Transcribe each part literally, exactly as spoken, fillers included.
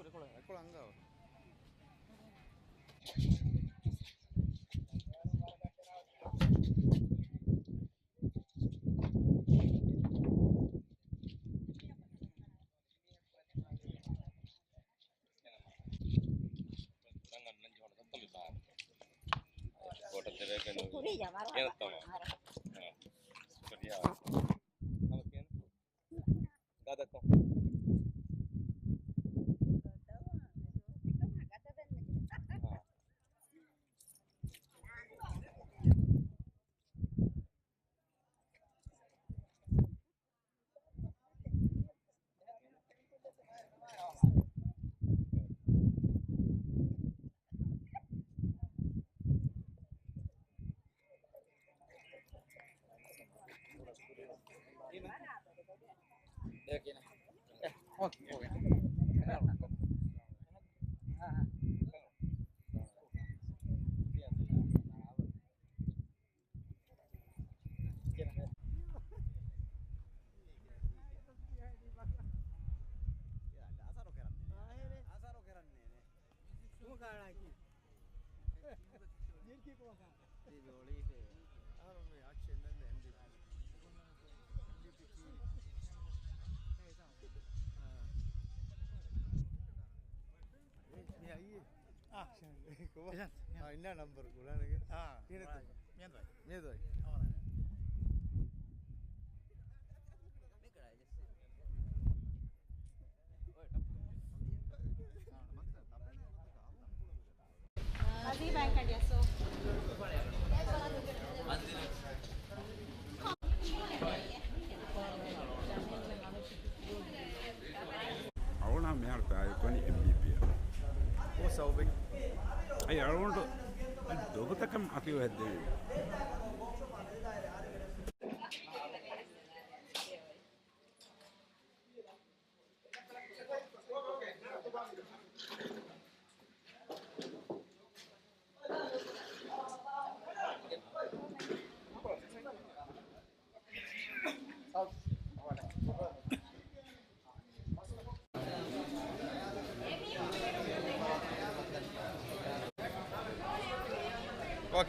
އެކޮޅަށް، އެކޮޅަށް އަންގާ. ކުރިޔަށް ވަރަށް ގާދަކޮ. އާ، އިންނާ ނަންބަރު ގުޅާނެގެ. އާ، ކިހިނެއްތަ؟ މިއަދު ބައި. މިއަދު ބައި. މިއަދު ބައި. އަޅުގަނޑާ މިހާރު ތާއީދު ކޮނީ އެމްޑީޕީއަށް. ކޮން ސަބަބެއް؟ އައި އަޅުގަނޑު ދޮގުތަކަށް އަކިޔޯ ހެއްދެވީ.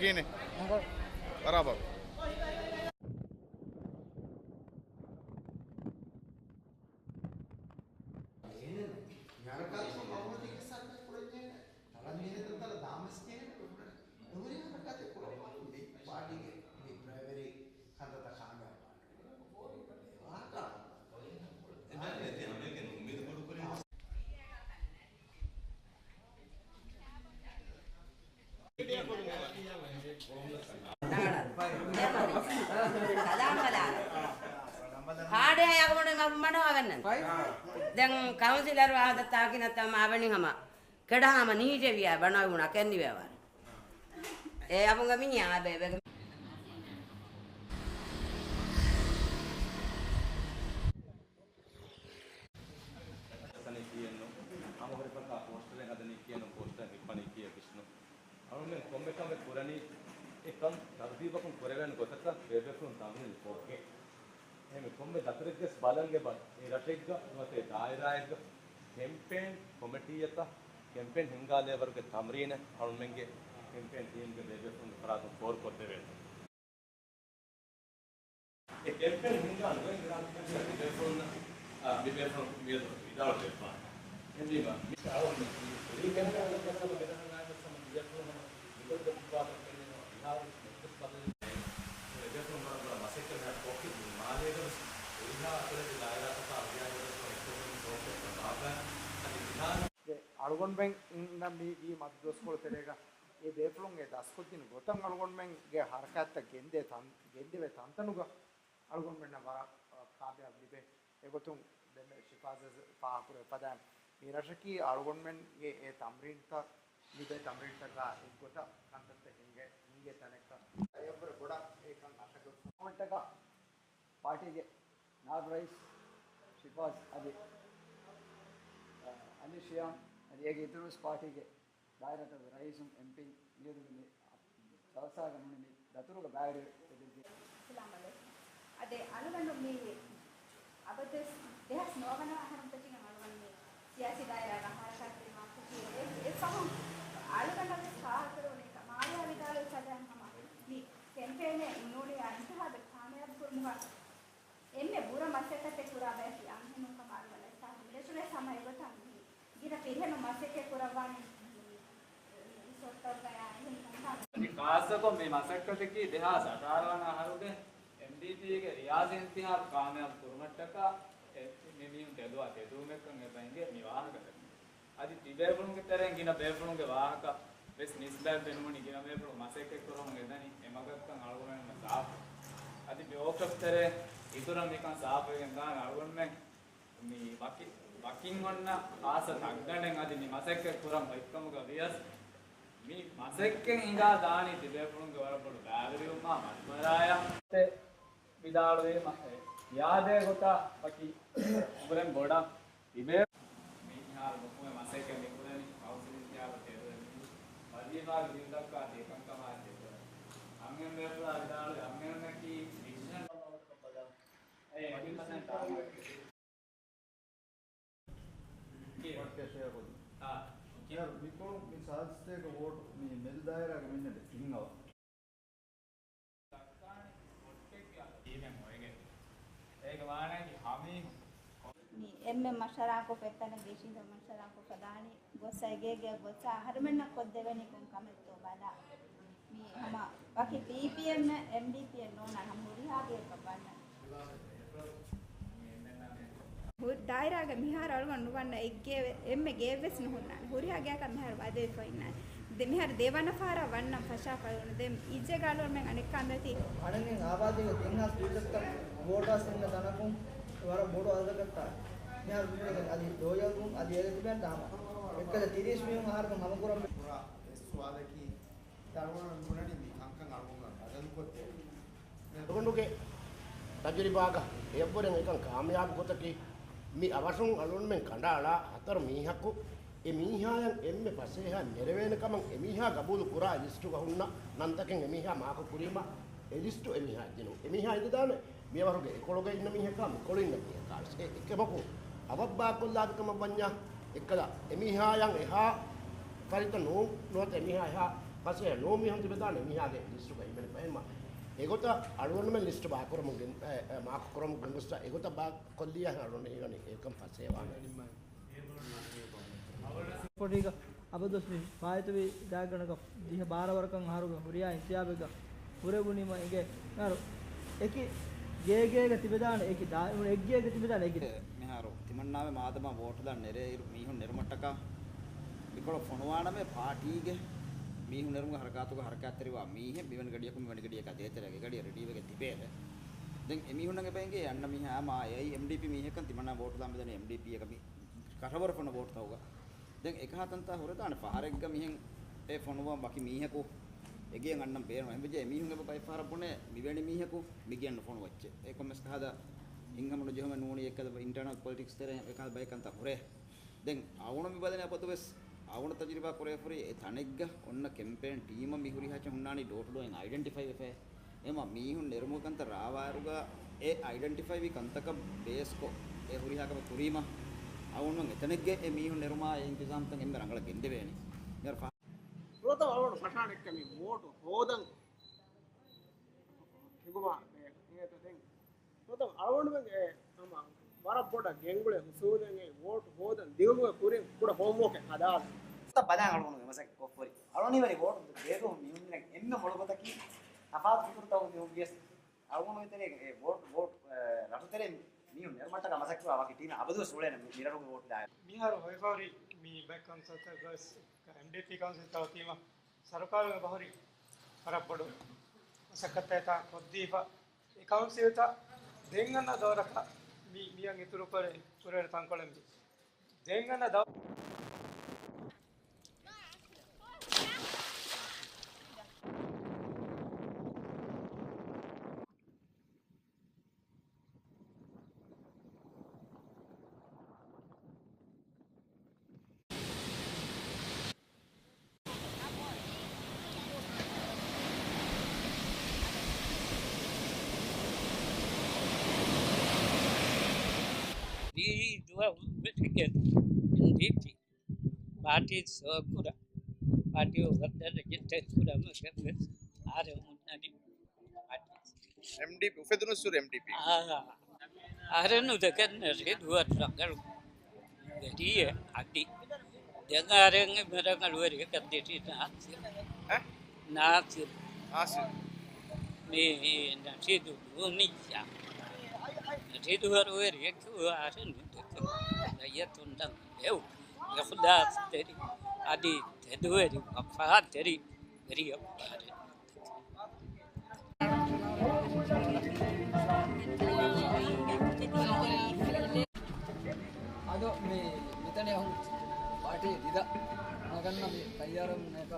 ކިހިނެއް؟ ބަރާބަރު. އެހެނެއް މި ހަރަކާތުގަ މަގުމަތީގެ ސަރުކާރު ކުޅެންޖެހޭނެ، ތަޅަންޖެހޭނެ ތަންތަނަށް ދާންވެސް ޖެހޭނެ، އެހެން އެހުރި ހަރަކާތެއް ކުރަން މި ޕާޓީގެ މި ޕްރައިމަރީ ކަންތައްތައް ކާމިޔާބު ވާނެ. ވާހަކަ. އެ ދެ ހަމައެކަނި އުއްމީދު ކުރު ކުރިން. ކާޑެއާ އަގުމަޑު މަޑު އަވެންނަން. ދެން ކައުންސިލަރު އާދަ ތާކިނަށް ތަމާ އަވެނި ހަމަ ކެޑަހާމަ ނީޖެވިޔާ ބަނާވުނާ ކެންނިވޭވާރެ. އެ އަބުންގަ މިނި އާބޭބެގެ. ތަނެއް ކިޔެއްނު. ހަމަ ހުރިފަންތާ ޕޯސްޓަރެއް ހަދަނީ ކިޔެއްނު، ޕޯސްޓަރެއް ހިއްޕަނީ ކިޔެއް ވިސްނު. އަޅުމެން ކޮންމެ ކަމެއް ކުރަނީ، އެ ކަން ތަރުތީބަކުން ކުރެވޭނެ ގޮތަކަށް ބޭބޭފުޅުން ތަމްރީން ކޮށްގެން. އެހެން ކޮންމެ ދަތުރެއްގަސް ބަލަން އެބަ އެ ރަށެއްގަ ނުވަތަ އެ ދާއިރާއެއްގަ ކެމްޕޭން ކޮމިޓީއަކަށް ކެމްޕޭން ހިންގާލޭވަރުގެ ތަމްރީނެއް އަޅުމެންގެ ކެމްޕޭން ޓީމްގެ ބޭބޭފުޅުންގެ ފަރާތުން ފޯރުކޮށްދެވޭނެ. އެ ކެމްޕޭން ހިންގާ ނުވަތަ މިބޭފުޅުން، އާ، މިބޭފުޅުން މިއަދު ވިދާޅުވެފާނެ. އެހެންވީމަ، މި އަޅުގަނޑު މި ފްރީ ކެމްޕޭން ގޮތަށް ބެލެހެން އައި ސަމަ މިބޭފުޅުން ހަމަ މިގޮތްގަ މުކާތައް ކެނޑެން ވިހާރު މެދު ބަދަލު މިބޭފުޅުން ވަރަށް ބޮޑަށް މަސައްކަތް ކޮށްފި މި މާލޭގަ ވެސް ހުރިހާ އަތޮޅެއްގެ ދާއިރާތަކާ ހުރިހާ އެއްވެސް އެއްކޮށް މި ޕްރޮޖެކްޓް ބާއްވާ އަދި މިހާރު އަޅުގަނޑުމެން އިންނަ މި ވީ މަދު ދުވަސްކޮޅު ތެރޭގަ އެ ބޭފުޅުން އެ ދަސްކޮށްދިން ގޮތަށް އަޅުގަނޑުމެންގެ ހަރަކާތްތައް ގެންދޭ ތަން، ގެންދެވޭ ތަންތަނުގަ އަޅުގަނޑުމެންނަށް ވަރަށް، އަ، ކާމިޔާބު ލިބޭ. އެގޮތުން ދެންމެ ޝިފާޒަށް ފާހަގަކުރެ އުފަދާ މި ރަށަކީ އަޅުގަނޑުމެންގެ އެ ތަމްރީންތައް ލިބޭ ތަމްރީންތަކާ އެއްގޮތަށް ކަންތައްތައް ހިނގޭ، ހިނގޭ ތަނެއްކަން. އެއަށްވުރެ ބޮޑަށް އެކަން އަށަގަ މޮމެންޓަކަށް ޕާޓީގެ ނާއިބު ރައީސް ޝިފާޒް އަދި، އަ، އަލީ ޝިޔާމް އަދި އޭގެ އިތުރުވެސް ޕާޓީގެ ދާއިރާތަކުގެ ރައީސުން އެމްޕީން މިއަދުގެ މި ޖަލްސާގަ ނޫނީ މި ދަތުރުގަ ބައިވެރިވެ ދެއްވި. އައްސަލާމު ޢަލައިކުމް. އަދި އަޅުގަނޑު މި އަބަދުވެސް ދެހާސް ނުވަ ވަނަ އަހަރުން ފެށިގެން އަޅުގަނޑު މި ސިޔާސީ ދާއިރާގަ ހަރަކާތް މަސައްކަތް ކުރައްވާނީ މި ރިސޯޓްތަކުގައި އެހެން ކަންކަން. އަދި ޚާއްޞަކޮށް މި މަސައްކަތަކީ ދެހާސް އަށާރަ ވަނަ އަހަރުގެ އެމްޑީޕީގެ ރިޔާސީ އިންތިހާބު ކާމިޔާބު ކުރުމަށްޓަކާ މި މީހުން ތެދުވާ ތެދުވުމެއްކަން އެބަ އެނގޭ މި ވާހަކަތަކުން. އަދި ތިބޭފުޅުންގެ ތެރެއިން ގިނަ ބޭފުޅުންގެ ވާހަކަ ވެސް ނިސްބަތް ފެނުމުން ގިނަ ބޭފުޅުން މަސައްކަތް ކުރަމުން އެދަނީ އެ މަގަށްކަން އަޅުގަނޑުމެން ސާފު. އަދި މި ވޯކްޝޮޕް ތެރޭ އިތުރަށް މިކަން ސާފުވެގެން ދާނެ އަޅުގަނޑުމެން. މި ވަކި، ވަކިން އޮންނަ ޚާއްޞަ ތަންގަނޑެއް އަދި މި މަސައްކަތް ކުރަން އޮތްކަމުގަ ވިޔަސް، މި މަސައްކަތް ހިނގާ ދާނީ ތިބޭފުޅުންގެ ވަރަށް ބޮޑު ބައިވެރިވުމާ މަޝްވަރާޔާ. ވިދާޅުވީމަ، އެ ޔާދޭ ގޮތާ ވަކި އުމުރެން ބޮޑަށް ތިބޭ. މިހާރު ނުކުމެ މަސައްކަތް މި ކުރަނީ ކައުންސިލް އިންތިހާބު ތެދުވެ މީހުން ވަޒީފާގެ ބިރު ދައްކާ ތި ކަންކަމާ ތެދުވެ. އަންހެން ބޭފުޅާ ވިދާޅުވި އަންހެނުންނަކީ ވިޝަން އެ އެކްސަން ދާން. އާ. މިކޮޅު މި ސާދިސްތޭކަ ވޯޓު މި މެދު ދާއިރާގެ މިންނަ ދެ ތިން އަވަ. މި އެންމެ މަޝްވަރާކޮށް ފެއްތަނެއް ގެއްސި މަޝްވަރާކޮށް ފަދާނީ ގޮއްސަ އެގޭގެ ގޮއްސަ އަހަރުމެންނަށް ކޮށްދެވެނީ ކޮން ކަމެއްތޯ ބަލާ. މި ހަމަ ވަކި ޕީޕީއެމް އެމްޑީޕީއެއް ނޯންނާ ހަމަ ހުރިހާ ގެއެއް ބައްވަންނަ. ހު-، ދާއިރާގެ މިހާރު އަޅުގަނޑު ނުވަންނަ އެއްގޭ، އެންމެ ގެއެއްވެސް ނުހުންނާނެ. ހުރިހާ ގެއަކަށް މިހާރު ވަދެވިފަ އިންނާނެ. ދެ-، މިހާރު ދެވަނަ ފަހަރަށް ވަންނަން ފަށާފަ އުޅުނު. ދެން އިއްޒެގަ އަޅުގަނޑުމެން އަނެއްކާ މިއޮތީ. އަނެއް އާބާދީގެ ތިން ހާސް ދުއިސައްތަ ވޯޓާ ސިންނަ ތަނަކުން ވަރަށް ބޮޑު އަދަދަކަށް ތާ. މިހާރު މި އަދި ދޯޔަލުން އަދި އޭރު ތިބެން ދާމަ. އެއްކަލަ ތިރީސް މީހުން އަހަރުމެން ހަމަކުރަން ކުރާ އެއް ސުވާލަކީ، އަޅުގަނޑު ބުނަނީ މި ކަންކަން އަޅުގަނޑު ބަދަލުކޮށްދޭ. އަޅުގަނޑުގެ ތަޖުރިބާގަ އެއަށްވުރެން އެކަން ކާމިޔާބު ގޮތަކީ، މި އަވަށުން އަޅުގަނޑުމެން ކަނޑައަޅާ ހަތަރު މީހަކު، އެ މީހާޔަށް އެންމެ ފަސޭހަ ނެރެވޭނެ ކަމަށް އެމީހާ ގަބޫލު ކުރާ ލިސްޓުގަ ހުންނަ ނަންތަކެއް އެމީހާ މާކު ކުރީމަ، އެ ލިސްޓު އެމީހާ ދިނުން. އެމީހާ އިނދެދާނެ މިއަވަހުގެ އެކޮޅުގަ އިންނަ މީހަކާ މިކޮޅު އިންނަ މީހަކާ ވެސް އެ އެކަމަކު އަވަށް ބާކޮށްލާފި ކަމަށް ވަންޏާ، އެއްކަލަ އެމީހާޔަށް އެހާ ފަރިތަ ނޫން، ނުވަތަ އެމީހާ އެހާ ފަސޭހަ ނޫން މީހުން ތިބެދާނެ އެމީހާގެ ލިސްޓުގަ އިންނަނީ. ފަހެންމަ އެގޮތަށް އަޅުގަނޑުމެން ލިސްޓު ބާކުރަމުން ގެން-، އެ، އެ، މާކު ކުރަމުން ގެންގޮސް އެގޮތަށް ބާކޮށްލިޔާ އަޅުގަނޑު ހީވަނީ އެކަން ފަސޭހަވާނެ. ފޮޑީގަ އަބަދުވެސް މި ފާއިތުވި ދާގަނޑަކަށް ދިހަ ބާރަ ވަރަކަށް އަހަރުގެ ހުރިހާ އިންތިހާބެއްގަ ހުރެވުނީމަ އިނގޭ އަހަރު އެކި ގޭގޭގަ ތިބެދާނެ، އެކި ދާ-، އެއްގޭގަ ތިބެދާނެ އެކި. މިހާރު ތިމަންނާމެ މާދަމާ ވޯޓުލާން ނެރޭއިރު މީހުން ނެރުމަށްޓަކާ މިކޮޅަށް ފޮނުވާނަމޭ ޕާޓީގެ މީހުން ނެރުމުގެ ހަރަކާތުގަ ހަރަކާތްތެރިވާ މީހެއް މިވެނި ގަޑިއަކުން މިވެނި ގަޑިއަކާ ދޭތެރޭގަ ގަޑިއަށް ރެޑީވެގެން ތިބޭނެ. ދެން އެމީހުންނަށް އެބަ އެނގޭ އަންނަ މީހާ އާ އެއީ އެމްޑީޕީ މީހެއްކަން ތިމަންނާ ވޯޓުލާން މިދަނީ އެމްޑީޕީއަކަށް މި ކަށަވަރު ފޮނު ވޯޓުތަކުގަ. ދެން އެކަހަލަ ތަންތާ ހުރެދާނެ ފަހަރެއްގަ މިހެން އެ ފޮނުވަން ވަކި މީހަކު އެގެއަށް އަންނަން ބޭނުން. އެހެންވެއްޖެ އެމީހުން އެބަ ބައެއް ފަހަރަށް ބުނޭ މިވެނި މީހަކު މިގެއަށް ނުފޮނުވައްޗޭ. އެ ކޮންމެސް ކަހަލަ ހިތްހަމަނުޖެހުމެއް ނޫނީ އެއްކަލަ އިންޓާނަލް ޕޮލިޓިކްސް ތެރޭ އެކަހަލަ ބައެއް ކަންތައް ހުރޭ. ދެން އަޅުގަނޑު މި ބަލަނީ އަބަދުވެސް އަޅުގަނޑު ތަޖުރިބާ ކުރެވިފައި އެ ތަނެއްގަ އޮންނަ ކެމްޕޭން ޓީމަށް މި ހުރިހާ އެއްޗެއް ހުންނާނީ ޑޯ ޓު ޑޯއިން އައިޑެންޓިފައި ވެފައި. އެމަ މީހުން ނެރުމުގެ ކަންތައް ރާވާއިރުގަ އެ އައިޑެންޓިފައިވި ކަންތަކަށް ބޭސްކޮށް އެ ހުރިހާ ކަމެއް ކުރީމަ، އަޅުގަނޑުމެން އެތަނެއްގެ އެ މީހުން ނެރުމާ އެ އިންތިޒާމްތައް އެންމެ ރަނގަޅަށް ގެންދެވޭނެ. މިހާރު ފަ- ފުރަތަމަ އަޅުގަނޑު ފަށާނެ ކަމީ ވޯޓު ހޯދަން ހިނގުމާ ބެހޭ. އިނގޭތޯ ދެން؟ ފުރަތަމަ އަޅުގަނޑުމެންގެ އެ ހަމަ ވަރަށް ބޮޑަށް ގެންގުޅޭ ހުސޫލެއް އެ ވޯޓު ހޯދަން ދިއުމުގެ ކުރިން ކުޑަ ހޯމްވޯކެއް ހަދާލަން. ތަ ބަލާ އަޅުގަނޑު މަސައްކަތް ކޮށްފައި. އަޅުގަނޑު ވަނީ ވޯޓު ބޭއްވުމަށް މީހުންގެ އެންމެ މޮޅު ގޮތަކީ ތަފާތު ފިކުރުތަކުން މީހުން ވިޔަސް އަޅުގަނޑުގެ ތެރޭގަ އެ ވޯޓް، ވޯޓް، އެ، ރަށުތެރޭ މީހުން ނެރުމަށްޓަކާ މަސައްކަތް ވާ ވަކި ޓީމެއް އަބަދުވެސް އުޅޭނެ މި-، މިރަށުގެ ވޯޓް ދާއިރު. މިހާރު ހޮވިފަހުރި މި ބައެއް ކައުންސިލްތަކުގައި އެމްޑީޕީ ކައުންސިލްތަކު ވީމަ، ސަރުކާރުގެ ބަހުރި ވަރަށް ބޮޑު މަސައްކަތްތަކެއް ކޮށްދީފަ، އެ ކައުންސިލްތައް ދެން އަންނަ ދައުރަކަށް މި-، މިއަށް އިތުރުކުރެ-، ކުރެވޭ ތަންކޮޅެއް މި ދެން އަންނަ ދައު- ދިވެހި ދުވަހު ވެސް އެމްޑީޕީ ޕާޓީ ސޯކުރާ، ޕާޓީ ވަރަށް ރައްޔިތުން ކުރަމުގެ ވެސް އަހަރެން ހުންނަނީ ޕާޓީ. އެމްޑީޕީ އުފެދުނުއްސުރު އެމްޑީޕީ. އާ، އަހަރެން ނުދެކެން ރިދުވަރު ރަނގަޅު ވެރިއެއް އަދި ދެން އަހަރެން މި ރަނގަޅުވެރިޔަކަށް ދިރި ނާސިރު. އެ؟ ނާސިރު. ނާސިރު. މި ނަޝީދު ދޫނިއްޔާ. ނަޝީދު ވަރުވެރިޔަކު އަހަރެން ނުދެކެ. ރައްޔިތުންނަށް އެއު އިޚްލާޞްތެރި، އަދި ތެދުވެރި ވަފާތެރި ވެރިޔަކު އަހަރެން. އަދު މި މިތަނި އަހު ޕާޓީ ދިދަ މަގަންނަ މި ތައްޔާރުން އެކަ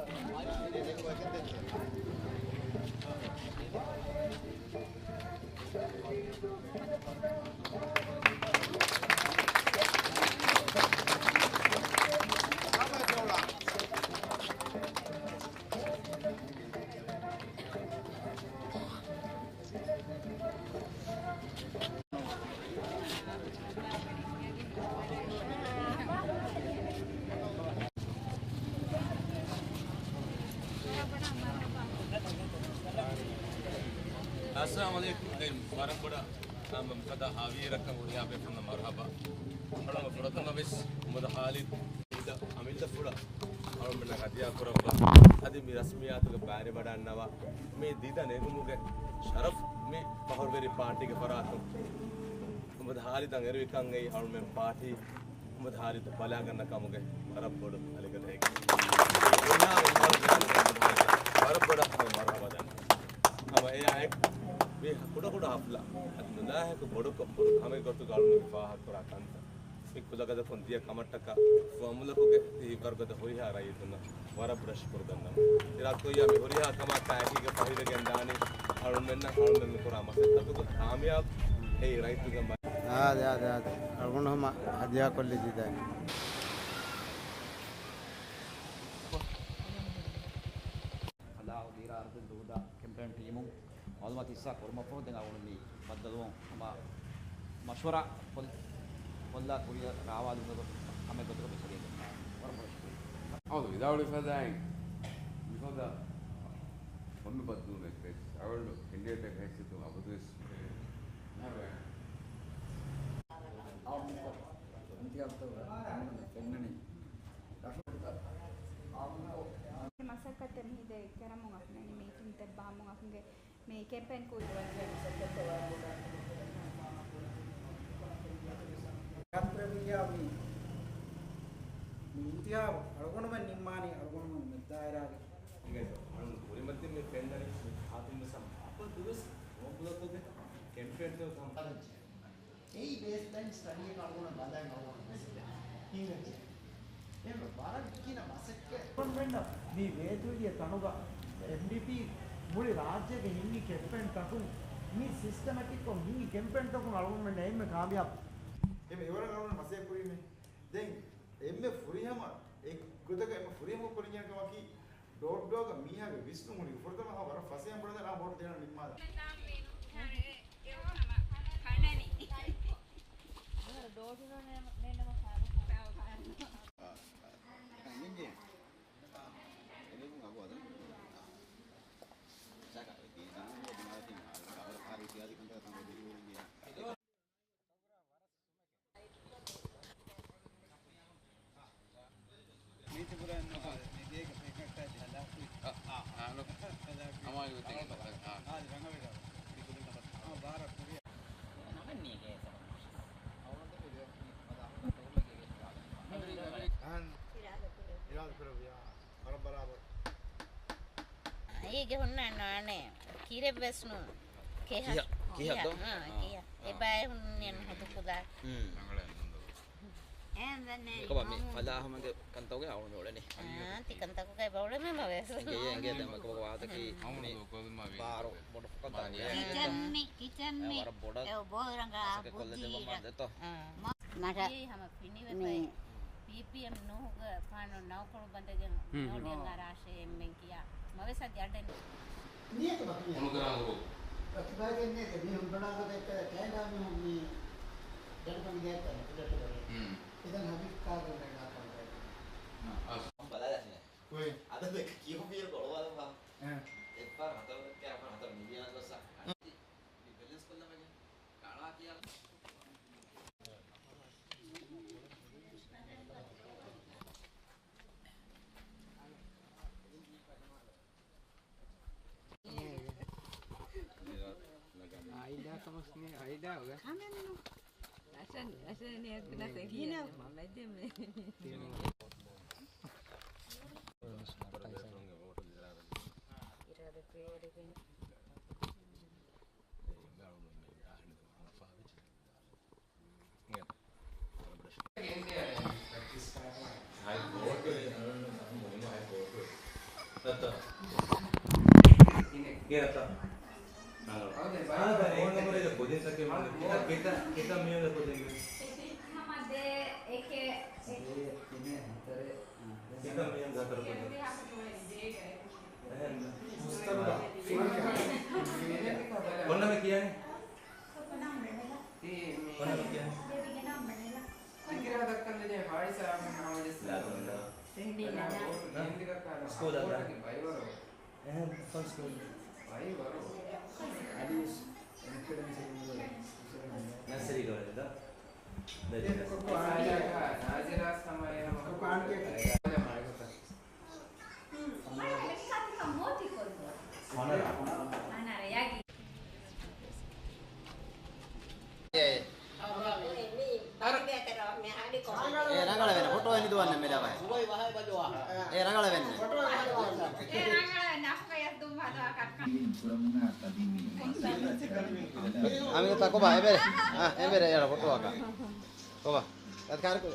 އައްސަލާމު ޢަލައިކުމް. ވަރަށް ބޮޑަށް އަ، މަންފަދަ ހާވީރަކަށް ހުރިހާ ބޭފުޅުންނަށް މަރުޙަބާ. އަޅަމަ ފުރަތަމަ ވެސް މުދަ ހާލިދު އަމިއްލަފުޅަށް އަޅުމެންނަށް ހަދިޔާ ކުރައްވާ. އަދި މި ރަސްމިއްޔާތުގެ ބައިވެރިވަޑަ އަންނަވާ މި ދިދަ ނެގުމުގެ ޝަރަފް މި ފަހުރުވެރި ޕާޓީގެ ފަރާތުން މުދަ ހާލިދަށް އެރުވިކަން އެއީ އަޅުމެން ޕާޓީ މުދަ ހާލިދު ބަލާގަންނަ ކަމުގެ ވަރަށް ބޮޑު އަލިގަދައެއް. ވަރަށް ބޮޑަށް ހަމަ މަރުޙަބާ ދަން. ހަމަ އެއާއެކު މި ކުޑަކުޑަ ހަފްލާ އަދި ނުލާހިކު ބޮޑުކޮށް ބޮޑު ކަމެއް ގޮތުގަ އަޅުގަނޑު ފާހަގަކުރާ ކަންތައް މި ކުލަގަދަކުން ދިޔަ ކަމަށްޓަކާ ފުވައްމުލަކުގެ ތި ހިތްވަރުގަދަ ހުރިހާ ރައްޔިތުންނަށް ވަރަށް ބޮޑަށް ޝުކުރު ދަންނަވަން. އިރާދަކުރިޔާ މި ހުރިހާ ކަމާ ތާކީގެ ފަހިވެގެން ދާނީ އަޅުމެންނަށް އަޅުމެން މި ކުރާ މަސައްކަތުގެ ކާމިޔާބު އެއީ ރައްޔިތުންގެ މަ- އާދެ، އާދެ، އާދެ. އަޅުގަނޑު ހަމަ ހަދިޔާ ކޮށްލި ދީދާނެ. އަލާހު ދީރާ އަރުދު ދޫދާ ކެމްޕޭން ޓީމުން މައުލޫމާތު ހިއްސާ ކުރުމަށްފަހު ދެން އަޅުގަނޑު މި ބައްދަލުވުން ހަމަ މަޝްވަރާ ކޮށް-، ކޮށްލާ ކުރިއަށް ރާވާލުމުގެ ކަމެއް ގޮތުގަ މި ކުރިއަށް ވަރަށް ބޮޑަށް ޝުކުރިއްޔާ. އަޅުގަނޑު ވިދާޅުވި ފަދައިން މިފަދަ ކޮންމެ ބައްދަލުވުމެއް ވެސް އަޅުގަނޑު ކެންޑިޑޭޓެއް ހައިސިއްޔަތުން އަބަދުވެސް ނަރުވެ. އިންތިޚާބުތައް އަޅުގަނޑު ފެންނަނީ. މަސައްކަތެއް މި ދެ ކެރަމުން އަކުން މީޓިންތައް ބާމުން އަކުންގެ މި ކެމްޕޭން ކުރި. ކުރެއްވިއްޔާ މި، މި އިންތިޚާބު އަޅުގަނޑުމެން ނިންމާނީ އަޅުގަނޑުމެން މެދުދާއިރާގެ. އިނގޭތޯ، އަޅުގަނޑު ކުރިމަތިން މި ފެންނަނީ މި ހާތިމް ވެސް ހަމަ އަބަދުވެސް މައުލޫމާތުގެ ކެމްޕޭންތަކުގެ ހަމަ. އެއީ ބޭސްލައިން ސްޓަޑީއަކަށް އަޅުގަނޑަށް ބަލަން އަޅުގަނޑު މެސެޖް ހިނގައްޖެ. އެހެންވެ ވަރަށް ގިނަ މަސައްކަތް. އަޅުގަނޑުމެންނަށް މި ވޭތުވެދިޔަ ތަނުގަ އެމްޑީޕީ މުޅި ރާއްޖޭގެ ހިންގި ކެމްޕޭން ތަކުން މި ސިސްޓަމެޓިކްކޮށް ހިންގި ކެމްޕޭން ތަކުން އަޅުގަނޑުމެން އެންމެ ކާމިޔާބު. އެމެ އެވަރަށް އަޅުގަނޑު މަސައްކަތް ކުރީމޭ. ދެން އެންމެ ފުރިހަމަ އެއްގޮތަކަށް އެންމެ ފުރިހަމަ ކުރިން ކަމަކީ ޑޯ ޑޯގަ މީހާގެ ވިސްނުން ހުރި ފުރަތަމަ ވަރަށް ފަސޭހަ ބުނަދާ ވޯޓް ދޭނަ ނިންމާލަ. އަހަން. އިރާދަ ކުރެއްވިޔާ. ވަރަށް ބަރާބަރު. އޭގެ ހުންނަ ނާނެ ކިރެއްވެސް ނޫން. ކިހަ، ކިހަ، ކިހަ ދޯ؟ ކިހަ. އާ. އެބައި ހުންނެން ހުދުކުދާ. ހުން. އެހެން ދެން މިކަމަށް މި މަހު- ފަލާހަމަގެ ކަންތައްގައި އަޅުގަނޑު އުޅެނީ. އާ، ތި ކަންތަކުގައި ބައުޅެމެ މަވެސް. އެނގޭ، އެނގޭ ދެން މަކުބަގު ވާހަކަކީ މި ބާރު ބޮޑު ފަކަތަ ކިޗަން މި، ކިޗަން މި. ވަރަށް ބޮޑަށް އެ ބޯރަނގާ މަސައްކަތް ކޮށްލެއްވަމާ ދެތޯ. މަ-، މަޓަ މި ހަމަ ފިނިވެފައި. މި ޕީޕީއެމް ނޫހުގެ ފާނު ނައުކޮޅު ބަނދެގެން ހުން، ހުން. ނޯޑިއަށް އަރާށޭ އެންމެން ކިޔާ. މަވެސް އަދި އަޑެއް ނެތް. ނިޔަތު ބަކި ނެތް. އޮނުކަރާ ހުރު. އަތިބާގެ ނެތް. މީހުން ބަނާ ގޮތެއް ކައި ކައިގާ މީހުން މީ ދެން ކަމި ގޭތަން ކުދަޓު ވަރެ. ހުން. އިދަން ހަބީބް ކާދު ނެގާ ކަން ބައި. އަސް. ބަލާލާސިނެ. ކުއެ. އަދަ ދެކެ ކިޔު ބިޔަ ގޮޅުވާލަ ބާ. އެ. އެއްފަރ ހަތަރު ދެކެ އެއްފަރ ހަތަރު މިލިއަނަށް ގޮސް. މި ބެލެންސް ކޮށްލަމެގެ. ކާޅާ ކިޔާ. ހުސްނީ އައިޑާ އޮގެ. ކަމެއްނު. އަސަން، އަސަން ނިޔަތު ނަސަ ގިނަ މަމެދެމެ. އިރާދަ ކުރިއަރިގެން. އޮންނަމެ ކިޔަނީ. އޮންނަމެ ކިޔަނީ. ފިކިރާ ދައްކަން ދެނެ ހާއިސާ އަހްމަދު ހަމަޖައްސަން. ސްކޫލަށް ދާ. އެހެން ފަސް ސްކޫލް. އަލީސް އެކަޑަމީ ސެކަންޑް ނަސްރީ ގަވަނިދާ. ނާޒިރާ ސަމާއިލް ހަމަ. އޭ ރަނގަޅަ ވެން ފޮޓޯ އެނިދުވަންނަ މެދަވައި. އޭ ރަނގަޅަ ވެން. އަމިގަ ތަކޮބާ އެބެރެ. އާ، އެބެރެ އޭރަ ފޮޓޯއަކަށް. ކޮބާ؟ އަދި ކާރަކު.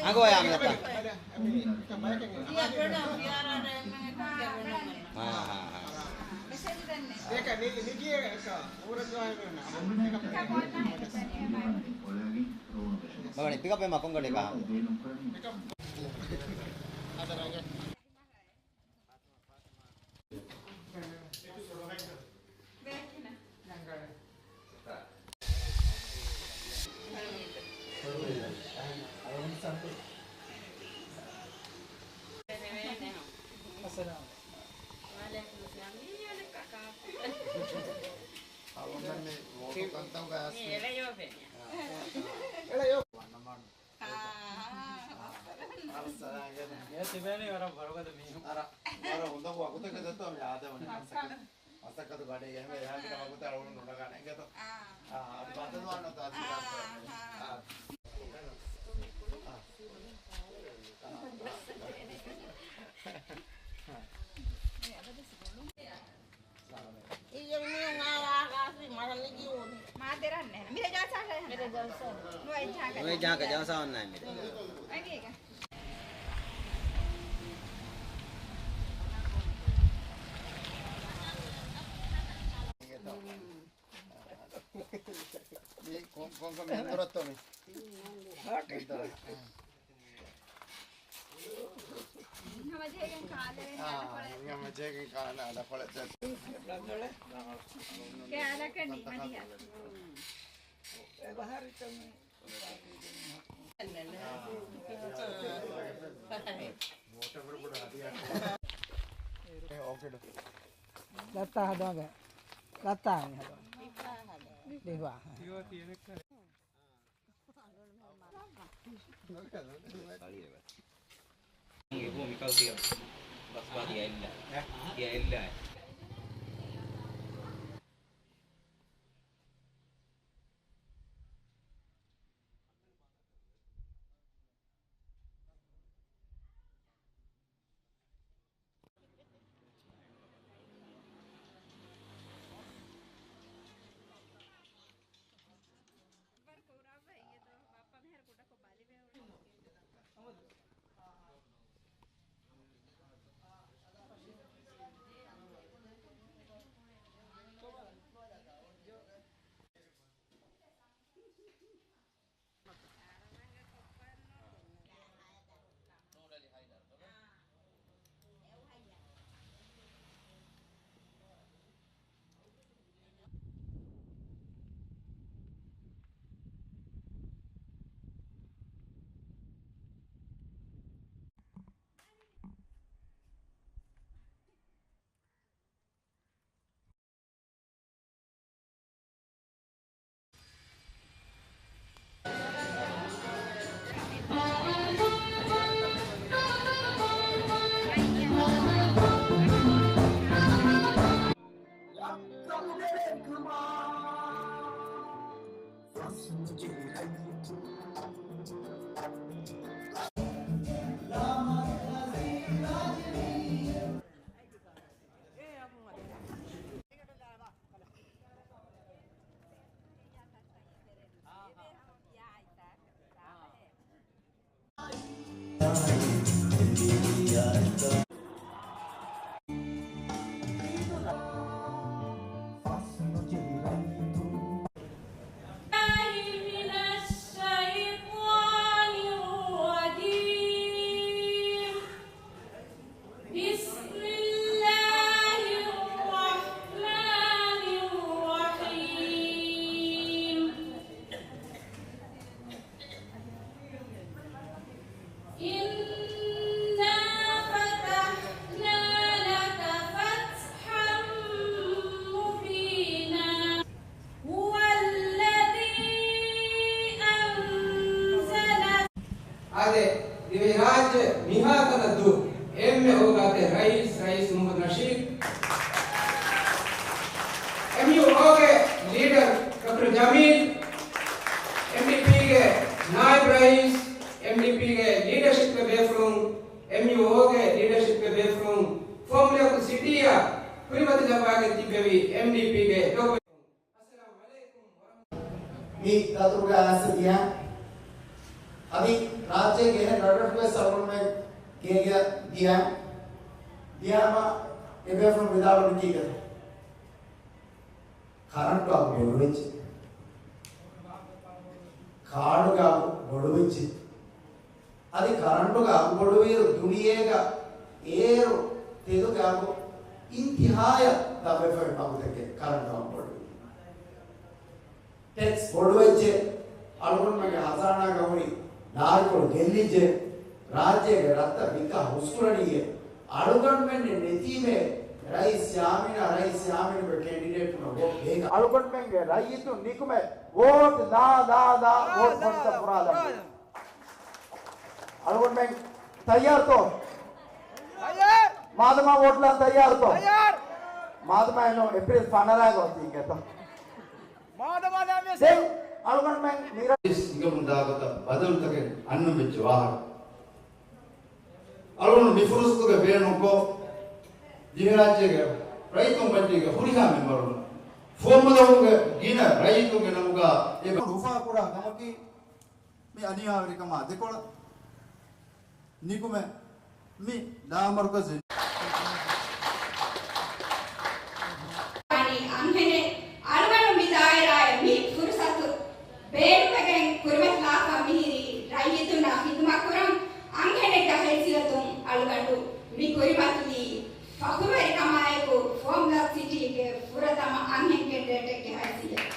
އަގޯ ޔާ މި އަތާ. ހާ، ހާ، ހާ. ބަވަނި، ޕިކަޕް އެއް މަކޮންގަޑި ކާ. އެ ތިބޭނީ ވަރަށް ވަރުގަދަ މީހުން. އަރަ، ވަރަށް ހުނދަ ވަގުތަކެއް ދެއްތޯ މި އާދެވުނީ. މަސައްކަތު ގަޑީގަ އެހެންވެ އެހާ ގިނަ ވަގުތެއް އަޅުގަނޑު ނުނަގާނެ އިނގޭތޯ. އާ، އަދި ބައްދަލުވާން ނުތާ. އާ. މާ ދެރަންނެ. މިރޭ ޖަލްސާ ނުވެ ޖާކަ ޖަލްސާ އޮންނާނެ މިރޭ. އަގީގަ. މި ކޮން، ކޮން، ކޮން މެންދުރަށްތޯ މި؟ ހަމަޖެހިގެން ކާލެވެން އާ، އަދަކޮޅެއް. ހަމަޖެހިގެން ކާލެ އަދަކޮޅެއް. ކެއާލަކަށް ނީމަދިހަ. އެ ބަހަރި ތަމި. ލައްތާ ހަދާގެ. ލައްތާ ހަދާ. ދިފާ. އެ މިކަލް ތިޔަ ބަސް ބާ ތިޔަ އެއްލަ. ތިޔަ އެއްލަ. من الشيطان الرجيم. بسم الله الرحمن الرحيم. إنا فتحنا لك فتحا مبينا. هو الذي أنزل އާދެ، ދިވެހިރާއްޖެ މިހާތަނަށް ދޫ އެންމެ އޯގާތެރި ރައީސް، ރައީސް މުހައްމަދު ނަޝީދު، އެމްޔޫއޯގެ ލީޑަރ ޑޮކްޓަރ ޖަމީލް، އެމްޑީޕީގެ ނާއިބް ރައީސް، އެމްޑީޕީގެ ލީޑަޝިޕްގެ ބޭފުޅުން، އެމްޔޫއޯގެ ލީޑަޝިޕްގެ ބޭފުޅުން، ފޯމުލަކު ސިޓީއާ ކުރިމަތިލައްވާގެން ތިއްބެވި އެމްޑީޕީގެ ލޯބިވެތި މި ދަތުރުގަ އައިސް ދިޔަ. އަދި ރާއްޖޭގެ އެހެން ރަށްރަށުގެ ސަރުންމެ ގޭގެ ދިޔަ. ދިޔާމަ އެބޭފުޅުން ވިދާޅުވި ކީކޭތަ؟ ކަރަންޓު އަގު ބޮޑުވެއްޖެ. ކާޑުގެ އަގު ބޮޑުވެއްޖެ. އަދި ކަރަންޓުގެ އަގު ބޮޑުވިއިރު ދުނިޔޭގަ އޭރު ތެލުގެ އަގު އިންތިހާޔަށް ދަށްވެފައި ވަގުތެކޭ ކަރަންޓު އަގު ބޮޑުވީ. ޓެކްސް ބޮޑުވެއްޖެ، އަޅުގަނޑުމެންގެ ހަޒާނާގަ ހުރި ނާރިކޮޅު ގެއްލިއްޖެ، ރާއްޖޭގެ ރަށްތައް ވިއްކާ ހުސްކުރަނީއޭ، އަޅުގަނޑުމެންނެއް ނެތީމޭ، ރައީސް ޔާމީނާ، ރައީސް ޔާމީނުގެ ކެންޑިޑޭޓުންނަށް ވޯޓް ދޭކަށް. އަޅުގަނޑުމެންގެ ރައްޔިތުން ނިކުމެ ވޯޓް ލާ، ލާ، ލާ، ވޯޓް ފަންސަ ފުރާލަން. އަޅުގަނޑުމެން ތައްޔާރުތޯ؟ ތައްޔާރު! މާދަމާ ވޯޓްލާން ތައްޔާރުތޯ؟ ތައްޔާރު! މާދަމާ އެން އޭ އޭޕްރީލް ފަނަރަ ގޮތީގެތޯ؟ މާދަމާ ދާމި ދެން އަޅުގަނޑުމެން މިރަ ހިނގަމުން ދާ ގޮތަށް ބަދަލުތަކެއް އަންނަން ވެއްޖެ ވާހަކަ. އަޅުގަނޑު މި ފުރުސަތުގެ ބޭނުންކޮށް، ދިވެހިރާއްޖޭގެ ރައްޔިތުން ބައްޓީގެ ހުރިހާ މެމްބަރުން، ފުވައްމުލަކުގެ ގިނަ ރައްޔިތުންގެ ނަމުގަ އެ އުފާކުޑާ ކަމަކީ، މި އަނިޔާވެރިކަމާ ދެކޮޅަށް ނިކުމެ މި ލާމަރުކަޒީ. ވަނީ އަންހެނެއް އަޅުގަނޑު މި ދާއިރާއަށް މި ފުރުސަތު ބޭނުންވެގެން ކުރިމަތިލާފަ މިހިރީ ރައްޔިތުންނަށް ޚިދުމަތް ކުރަން. އަންހެނެއްގެ ހައިސިއްޔަތުން އަޅުގަނޑު މި ކުރިމަތިލީ ފަޚުރުވެރިކަމާއެކު ފޯމް ލަކް ސިޓީގެ ފުރަތަމަ އަންހެން ކެންޑިޑޭޓެއްގެ ހައިސިއްޔަތުން.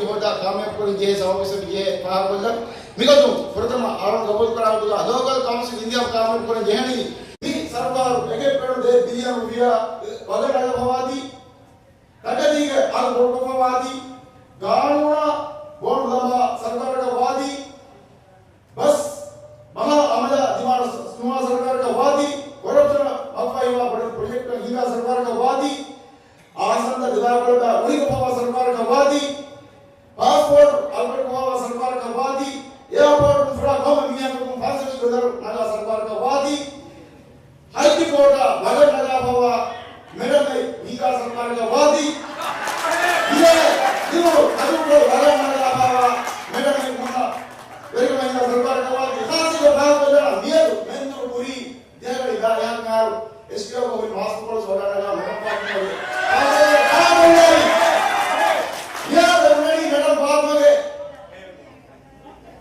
ހޯދާ ކާމިޔާބުކުރަން ޖެހޭ ސަބަބު ވެސް މި ޖެހޭ ފާހަގަކޮށްލަން. މިގޮތުން ފުރަތަމަ އަޅުގަނޑު ގަބޫލުކުރާ ގޮތުގަ ލޯކަލް ކައުންސިލް އިންތިހާބު ކާމިޔާބުކުރަން ޖެހެނީ މި ސަރުކާރު އެކެއް ޕޮއިންޓު ދެ ބިލިއަން ރުފިޔާ ވަގަށް ނަގަފަވާތީ، ތަކެތީގެ އަގު ބޮޑުކޮށްފަވާތީ، ގާނޫނާ ބޮންޑު ލަނބާ ސަރުކާރަކަށް ވާތީ، ބަސް ބަހާ އަމަލާ ދިމާ ނުވާ ސަރުކާރަކަށް ވާތީ، ކޮރަޕްޝަނަށް މަފައިވާ ބޮޑެތި ޕްރޮޖެކްޓްތައް ހިނގާ ސަރުކާރަކަށް ވާތީ، އާސަންދަ ދިމާކޮޅަކާ އުނިކޮށްފަވާ ސަރުކާރަކަށް ވާތީ، ޕާސްޕޯޓް އަލްބަޓްކޮށްފަވާ ސަރުކާރަކަށް ވާތީ، އެއާޕޯޓުން ފުރާ ކޮންމެ މީހަކަކުން ފަންސަވީސް ޑޮލަރު ނަގާ ސަރުކާރަކަށް ވާތީ، ހައިކޯޓާ ވަގަށް ނަގާފަވާ މެޑަމް ހިނގާ ސަރުކާރަކަށް ވާތީ، ދިވެހި ދިވެހި އަދުރުކޮޅު ވަގަށް ނަގާފަވާ މެޑަމް ހުންނަ ވެރިކަމެއް ހިނގާ ސަރުކާރަކަށް ވާތީ، ހާސިލު ފާހަގަކޮށްލާ މިއަދު މެންދުރު ކުރީ ދިހަގަޑި ދާ އެހަކަށް އަހަރު އެސްޓީއޯގަ ހުރި މާސްކު ކޮޅު ސޯޑާ ނަގާ މެޑަމް ފާތުމަގެ މިއަދު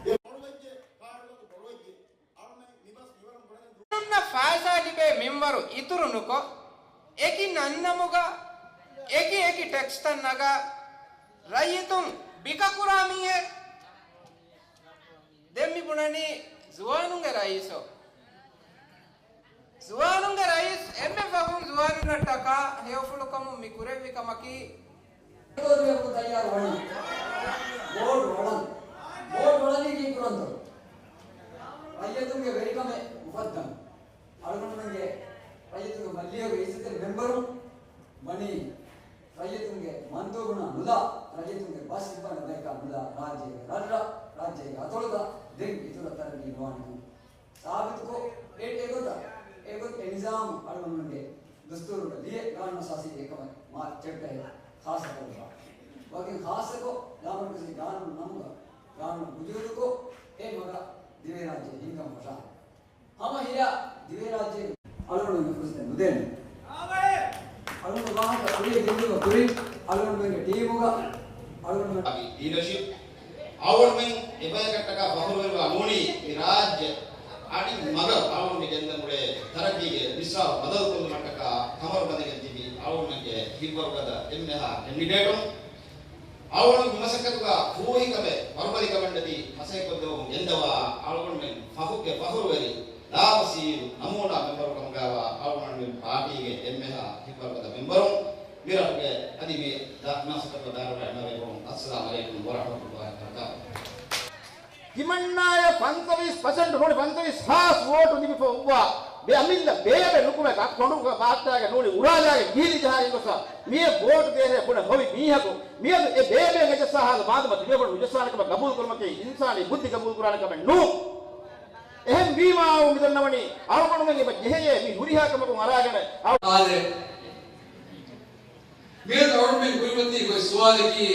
އެ ބޮޑުވެއްޖެ ކާޑުގަ ބޮޑުވެއްޖެ. އަޅުމެން މިބަސް މިވަރުން ބުނެގެން ދު- އަންނަ ފައިސާ ލިބޭ މިންވަރު އިތުރު ނުކޮށް، އެކި ނަންނަމުގަ އެކި އެކި ޓެކްސްތައް ނަގާ، ރައްޔިތުން ބިކަކުރާ މީހެއް. ދެން މި ބުނަނީ ޒުވާނުންގެ ރައީސޯ. ޒުވާނުންގެ ރައީސް އެންމެ ފަހުން ޒުވާނުންނަށްޓަކާ ހެޔޮފުޅުކަމުން މި ކުރެއްވި ކަމަކީ، އެކޯދުވެފުޅު ތައްޔާރު ވަނީ. ވޯޓް ވަޅަން. ވޯޓް ވަޅަނީ ކީއްކުރަންތޯ؟ ރައްޔިތުންގެ ވެރިކަމެއް އުފައްދަން. އަޅުގަނޑުމެންގެ ރައްޔިތުންގެ މައްލިޔުގެ އިއްޒަތްތެރި މެމްބަރުން ވަނީ ރައްޔިތުންގެ މަންދޫބުންނާ ނުލާ، ރައްޔިތުންގެ ބަސް އިއްވާން ބަޔަކާ ނުލާ، ރާއްޖޭގެ ރަށްރަށް، ރާއްޖޭގެ އަތޮޅުގަ ދެން އިތުރަށް ތަރައްގީ ނުވާނެ. ސާބިތުކޮށް، އެ، އެގޮތަށް، އެގޮތަށް އެ ނިޒާމު އަޅުގަނޑުމެންގެ ދުސްތޫރުގަ ލިޔެ ގާނޫނު އަސާސީގެ އެކަމަށް މާ ޗެޕްޓަރެއް ޚާއްޞަކޮށްފަ. ވަކިން ޚާއްޞަކޮށް، ލާމަރުކަޒީ ގާނޫނު ނަމުގަ ގާނޫނު ވުޖޫދުކޮށް، އެ މަގަށް ދިވެހިރާއްޖެ ހިންގަން ފަށާ. ހަމަ ހިޔާ ދިވެހިރާއްޖޭގެ އަޅުގަނޑުމެން ފުރުސަތެއް ނުދޭނެ. އަޅުގަނޑު ވާހަކަ ކުރިޔަށް ގެންދިއުމަށް ކުރިން އަޅުގަނޑުމެންގެ ޓީމުގަ އަޅުގަނޑުމެން ލީޑަޝިޕް އަޅުގަނޑުމެން އެބަޔަކަށްޓަކާ ފަޚުރުވެރިވާ ނޫނީ މި ރާއްޖެ އަޑި މަގަށް އަޅުގަނޑުމެން ގެންދަން އުޅޭ ތަރައްގީގެ މިސްރާބު ބަދަލުކޮށްލުމަށްޓަކާ ކަމަރު ބަނދެގެން ތިބި އަޅުގަނޑުމެންގެ ހިތްވަރުގަދަ އެންމެހާ ކެންޑިޑޭޓުން. އަޅުގަނޑު މި މަސައްކަތުގަ ފޫހިކަމެއް ވަރުބަލިކަމެއްނެތި މަސައްކަތްކޮށްދެވުމުން ގެންދަވާ އަޅުގަނޑުމެން ފަޚުގެ ފަޚުރުވެރި ލާމަސީލު ނަމޫނާ މެމްބަރު ކަމުގައިވާ އަޅުގަނޑުމެން ޕާޓީގެ އެންމެހާ ހިތްވަރުގަދަ މެމްބަރުން މި ރަށުގެ އަދި މި ދަ-، މަސައްކަތުގަ ދާއިރާ އެންމެ ބޭފުޅުން އައްސަލާމު ޢަލައިކުމް ވަރަޙްމަތުﷲ ވަބަރަކާތުހު. ތިމަންނާޔަށް ފަންސަވީސް ޕަސެންޓް ނޫނީ ފަންސަވީސް ހާސް ވޯޓު ލިބިފަ އޮއްވާ ބެ އަމިއްލަ ބޭބެ ނުކުމެ ކަ-، ކޮނޑު ބާއްޓާގެ ނޫނީ އުރާލާގެ ކިހިލި ޖަހާގެން ގޮސްފަ މިއެ ވޯޓު ދޭހޭ ބުނެ ހޮވި މީހަކު މިއަދު އެ ބޭބެއަށް އެޖައްސާ ހާލު މާދަމާ ތިބޭފުޅުން ނުޖައްސާނެ ކަމަށް ގަބޫލު ކުރުމަކީ އިންސާނީ ބުއްދި ގަބޫލު ކުރާނެ ކަމެއް ނޫން. އެހެން ވީމާ އައު މިދަންނަވަނީ އަޅުގަނޑުމެން އެބަ ޖެހެޔޭ މި ހުރިހާ ކަމަކުން އަރާގަނެ އައު. އާދެ، މިއަދު އަޅުގަނޑުމެން ކުރިމަތީ ގޮތް ސުވާލަކީ،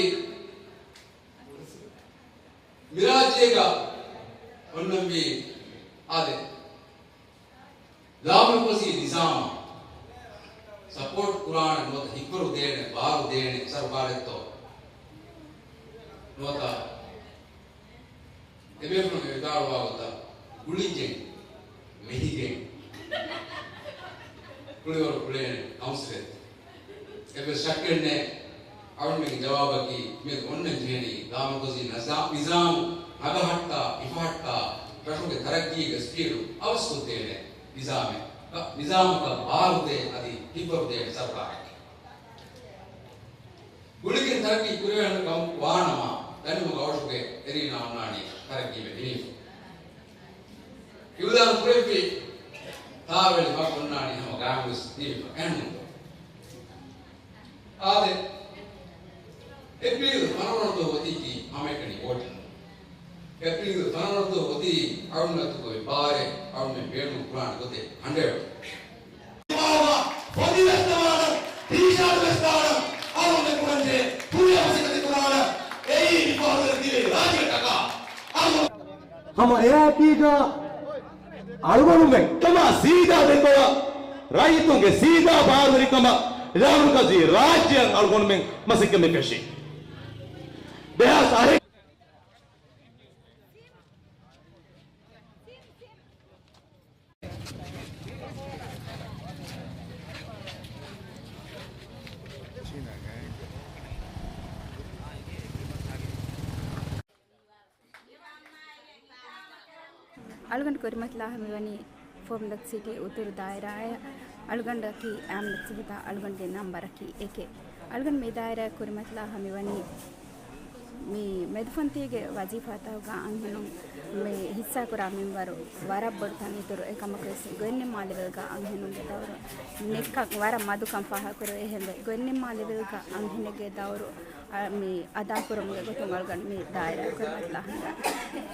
މިރާއްޖޭގަ އޮންނަންވީ އާދެ، ލާމަރުކަޒީ ނިޒާމަށް ސަޕޯޓް ކުރާނެ ނުވަތަ ހިތްވަރު ދޭނެ، ބާރު ދޭނެ ސަރުކާރެއްތޯ؟ ނުވަތަ އެބޭފުޅުން ވިދާޅުވާ ގޮތަށް ގުޅިގެން، މެހިގެން ކުޅިވަރު ކުޅޭނެ ކައުންސިލެއް؟ އެއްވެސް ޝައްކެއް ނެތް. އަޅުގަނޑުމެންގެ ޖަވާބަކީ މިއަދު އޮންނަން ޖެހެނީ ލާމަރުކަޒީ ނަޒާ-، ނިޒާމު ނަގަހައްޓާ، ހިފަހައްޓާ، ރަށުގެ ތަރައްގީގެ ސްޕީޑު އަވަސްކޮށްދޭނެ ނިޒާމެއް، ނިޒާމަކަށް ބާރުދޭ އަދި ހިތްވަރުދޭނެ ސަރުކާރެއް. ގުޅިގެން ތަރައްގީ ކުރެވޭނެ ކަމަކު ވާނަމަ، ދަނޑުމަގު އަވަށުގެ އެރީނާ އޮންނާނީ ތަރައްގީމެއް ނިމިފަ. އިއުލާން ކުރެއްވި ތާވެލި މަގު އޮންނާނީ ހަމަ ގާތްވެސް ނިމިފަ. އެހެންނޫންތޯ؟ އާދެ، އޭޕްރީލް ފަނަރަ ވަނަ ދުވަހު އޮތީކީ ހަމައެކަނި ވޯޓެއް ނޫން. އޭޕްރީލް ފަނަރަ ވަނަ ދުވަހު އޮތީ އަޅުގަނޑު އަތުގައި ބާރެއް، އަޅުގަނޑުމެން ބޭނުން ކުރާނެ ގޮތެއް ހަނޑްރެޑް. ފޮތިވެސް ދާނަން، ޓީޝާޓް ވެސް ދާނަން، އަޅުގަނޑު ކުރަންޖެހޭ ކުރިއަށް މަސައްކަތެއް ކުރާނަން. އެއީ މި ފަހުރު ދިވެހި ރާއްޖެއަށްޓަކާ. އަޅުގަނޑު ހަމަ އެއާއެކީގަ އަޅުގަނޑުމެން ކަމާ ސީދާ ދެކޮޅަށް ރައްޔިތުންގެ ސީދާ ބާރުވެރިކަމަށް ލާމަރުކަޒީ ރާއްޖެއަށް އަޅުގަނޑުމެން މަސައްކަތް މި ފެށީ. ދެހާސް އަހެއް. އަޅުގަނޑު ކުރިމަތިލާހަ މިވަނީ ފޯމުލަކު ސިޓީ އުތުރު ދާއިރާއަށް. އަޅުގަނޑަކީ އާމިނަތު ސިފަތާ އަޅުގަނޑުގެ ނަންބަރަކީ އެކެއް. އަޅުގަނޑު މި ދާއިރާއަށް ކުރިމަތިލާހަ މިވަނީ މި މެދުފަންތީގެ ވަޒީފާތަކުގަ އަންހެނުން މި ހިއްސާކުރާ މިންވަރު ވަރަށް ބޮޑު ތަން އިތުރު. އެކަމަކުވެސް ގޮތްނިންމާ ލެވެލްގަ އަންހެނުންގެ ދައުރު ނެތްކަން ވަރަށް މަދުކަން ފާހަގަކުރެވޭ ހިނދު ގޮތްނިންމާ ލެވެލްގަ އަންހެނެއްގެ ދައުރު އަ، މި އަދާކުރުމުގެ ގޮތުން އަޅުގަނޑު މި ދާއިރާ ކުރިމަތިލާ ހަނދާން.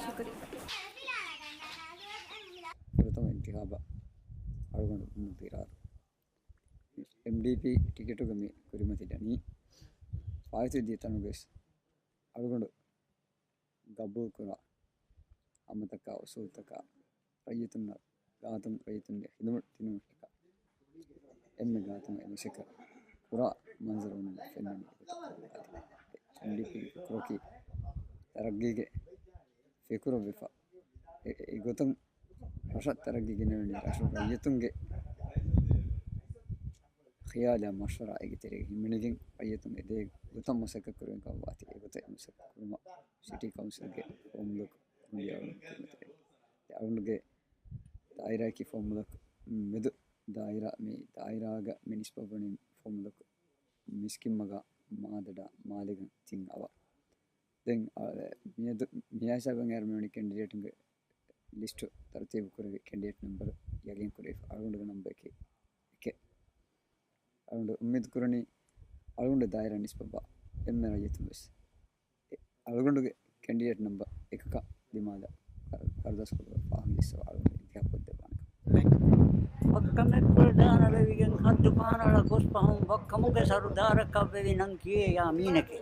ޝުކުރިއްޔާ. ފުރަތަމަ އިންތިޚާބަށް އަޅުގަނޑު މުދިރާރު އެމްޑީޕީ ޓިކެޓުގަ މި ކުރިމަތިލަނީ. ފާއިތުވެދިޔަ ތަނުގައި އަޅުގަނޑު ގަބޫލުކުރާ ހަމަތަކާ އުސޫލުތަކާ ރައްޔިތުންނަށް ގާތުން ރައްޔިތުންގެ ހިދުމަތް ދިނުމަށްޓަކާ އެންމެ ގާތުން އެ މަސައްކަތް ކުރާ މަންޒަރު އޮންނަ ފެންނަނީ. އެމްޑީޕީ ފިކުރަކީ ތަރައްގީގެ ފިކުރެއްވެފަ، އެ، އެ، އެގޮތުން ރަށަށް ތަރައްގީ ގެނެވެނީ ރަށު ރައްޔިތުންގެ ޚިޔާލާ މަޝްވަރާ އޭގެ ތެރޭގަ ހިމެނިގެން ރައްޔިތުން އެދޭ ގޮތަށް މަސައްކަތް ކުރެވެން ކަމަށް ވާތީ. އެގޮތަށް މަސައްކަތް ކުރުމަށް ސިޓީ ކައުންސިލްގެ ފޯމުލަކު އަޅުގަނޑުގެ ދާއިރާއަކީ ފޯމުލަކު މެދު ދާއިރާ، މި ދާއިރާގަ މި ނިސްބަތްވަނީ ފޯމުލަކު މިސްކިންމަގާ މާދަޑާ މާލެގަން ތިން އަވަށް. ދެން، އަ، މިއަދު މިހާ ހިސާބަށް އައިރު މިވަނީ ކެންޑިޑޭޓުންގެ ލިސްޓު ތަރުތީބު ކުރެވި ކެންޑިޑޭޓް ނަންބަރު ޔަގީން ކުރެވިފަ. އަޅުގަނޑުގެ ނަންބަރަކީ އެކެއް. އަޅުގަނޑު އުއްމީދު ކުރަނީ އަޅުގަނޑު ދާއިރާ ނިސްބަތްވާ އެންމެ ރައްޔިތުން ވެސް އަޅުގަނޑުގެ ކެންޑިޑޭޓް ނަމްބަރ އެކަކާ ދިމާލަށް ކަރ-، ކަރުދާސްކޮށްލަ ފާހަގަ ޖެއްސަވާ އަޅުގަނޑު އިންތިހާބު ކޮށްދެއްވާނެ. ބައްކަމެއް ކުޅަދާނަ ވެވިގެން ހައްދު ފަހަނަޅަ ގޮސް ފަހުން ބައްކަމުގެ ސަރުދާރަކަށް ވެވި ނަން ކިޔޭ ޔާމީނެކޭ.